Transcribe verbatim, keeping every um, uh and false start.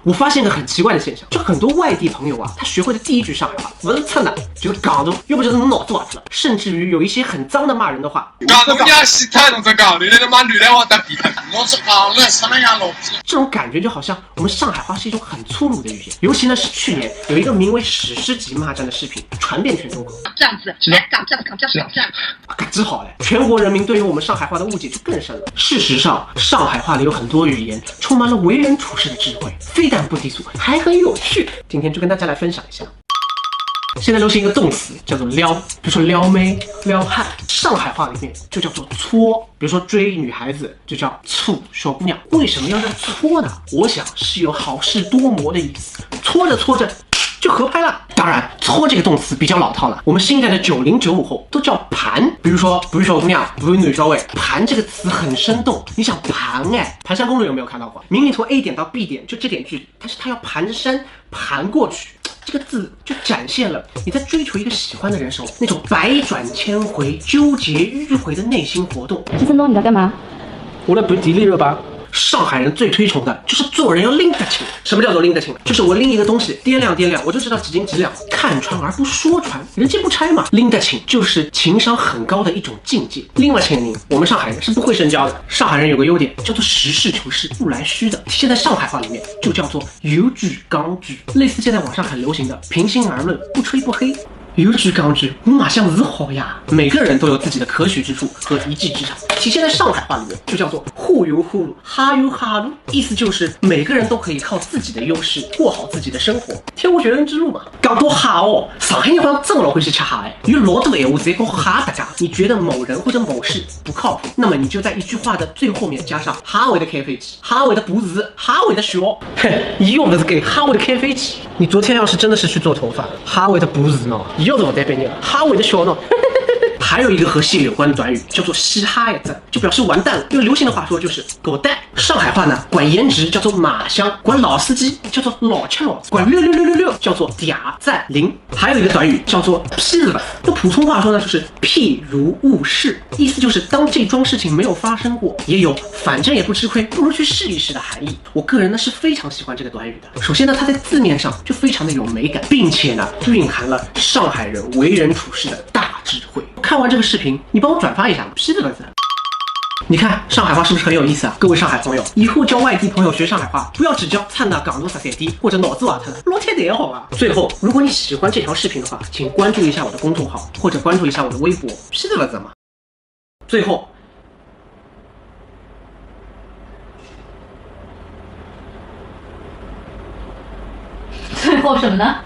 我发现个很奇怪的现象，就很多外地朋友啊，他学会的第一句上海话，勿是真的，就是讲的，要不就是脑子坏了，甚至于有一些很脏的骂人的话。讲侬娘死脱，侬只讲，侬来他妈乱来我搭皮特，侬只讲了啥能样老子？这种感觉就好像我们上海话是一种很粗鲁的语言，尤其呢是去年有一个名为史诗级骂战的视频传遍全中国。这样子，来讲这样子，讲这样子，讲这样子。啊，感知好了，全国人民对于我们上海话的误解就更深了。事实上，上海话里有很多语言充满了为人处事的智慧，非但不低俗，还很有趣。今天就跟大家来分享一下。现在流行一个动词叫做撩，比如说撩妹、撩汉，上海话里面就叫做搓。比如说追女孩子就叫搓小姑娘。为什么要叫搓呢？我想是有好事多磨的意思，搓着搓着就合拍了。当然，搓这个动词比较老套了，我们新一代的九零九五后都叫盘。比如说，不是小姑娘，不是女小姐，盘这个词很生动。你想盘哎，盘山公路有没有看到过？明明从 A 点到 B 点就这点距离，但是他要盘着山盘过去，这个字就展现了你在追求一个喜欢的人时候那种百转千回、纠结迂回的内心活动。几分钟你在干嘛？我来补地理热吧。上海人最推崇的就是做人要拎得清。什么叫做拎得清？就是我拎一个东西掂量掂量，我就知道几斤几两，看穿而不说穿，人家不拆嘛。拎得清就是情商很高的一种境界。另外，请您，我们上海人是不会深交的。上海人有个优点叫做实事求是，不来虚的，体现在上海话里面就叫做有据讲据，类似现在网上很流行的平心而论，不吹不黑。有据讲据，我马上是好呀。每个人都有自己的可取之处和一技之长，体现在上海话里面就叫做互有互路，哈有哈路，意思就是每个人都可以靠自己的优势过好自己的生活，天无绝人之路嘛。讲到哈哦，上海人好像真老欢喜吃哈哎，有老多闲话侪讲哈大家。你觉得某人或者某事不靠谱，那么你就在一句话的最后面加上哈会得开飞机，哈会得爬树，哈会得笑。嘿，伊又不是给哈会得开飞机。你昨天要是真的是去做头发，哈会得爬树呢，伊又是不带别人，哈会得笑呢。还有一个和性有关的短语叫做嘻哈一只，就表示完蛋了。用流行的话说就是狗蛋。上海话呢，管颜值叫做卖相，管老司机叫做老吃老，管六六六六六叫做嗲赞零。还有一个短语叫做譬如吧，用普通话说呢就是譬如勿试，意思就是当这桩事情没有发生过，也有反正也不吃亏，不如去试一试的含义。我个人呢是非常喜欢这个短语的。首先呢，它在字面上就非常的有美感，并且呢，蕴含了上海人为人处事的大智慧。看完这个视频，你帮我转发一下吧，是这个字。你看上海话是不是很有意思啊？各位上海朋友，以后交外地朋友学上海话，不要只交“操你妈”、“讲侬啥三 D” 或者“脑子坏脱了”，老太太好吧？最后，如果你喜欢这条视频的话，请关注一下我的公众号，或者关注一下我的微博，是这个字吗？最后，最后什么呢？